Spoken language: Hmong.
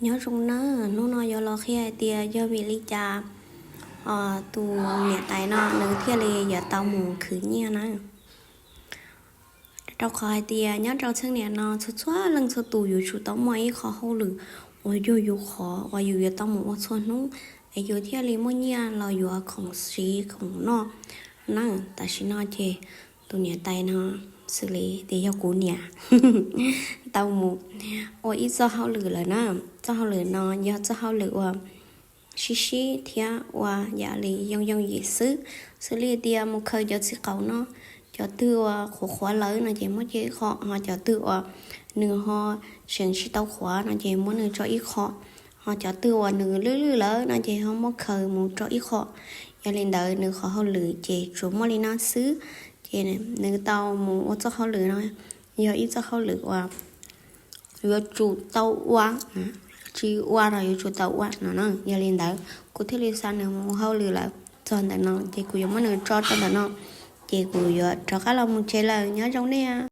Nyob zoo na, hnub no yuav los qhia hais tias yog vim li cas tus niam tais no nws thiaj li yuav tau mus khwv nyiaj na. Rau qhov hais tias nyob rau txheej niam no txhua txhua leej txhua tus yuav tsum tau muaj ib qho hauj lwm uas yog yus qhov uas yus yuav tau mus ua txhua hnub es yus thiaj li muaj nyiaj los yuav khoom siv khoom noj na. Tam sim no ces tus niam tais no xws li tias yog kuv niam tau mus ua ib txoj hauj lwm lawm na. Txoj hauj lwm no yog txoj hauj lwm uas sib sib thiab ua yam li yooj yooj yim xwb, xws li tias mus khaws cov txiv qaub no, cov twg uas qhuav qhuav lawm no ces muab cia ib qho, ho cov twg uas nws ho tseem tsis tau qhuav no ces muab nws tso ib qho, ho cov twg uas nws lwj lwj lawm no ces ho muab khaws mus rau ib qho. Yog li ntawd nws qhov hauj lwm ces tsuas muaj li no xwb. Ces nws tau mus ua txoj hauj lwm no yog ib txoj hauj lwm uas yuav tsum tau ua, tsis ua los yuav tsum tau ua no na. Yog li ntawd kuv thiaj li xa nws mus hauj lwm lawm. Txog ntawm no ces kuv yuav muab nws tso rau ntawm no, ces kuv yuav rov qab los mus tsev lawm. Nyob zoo nej.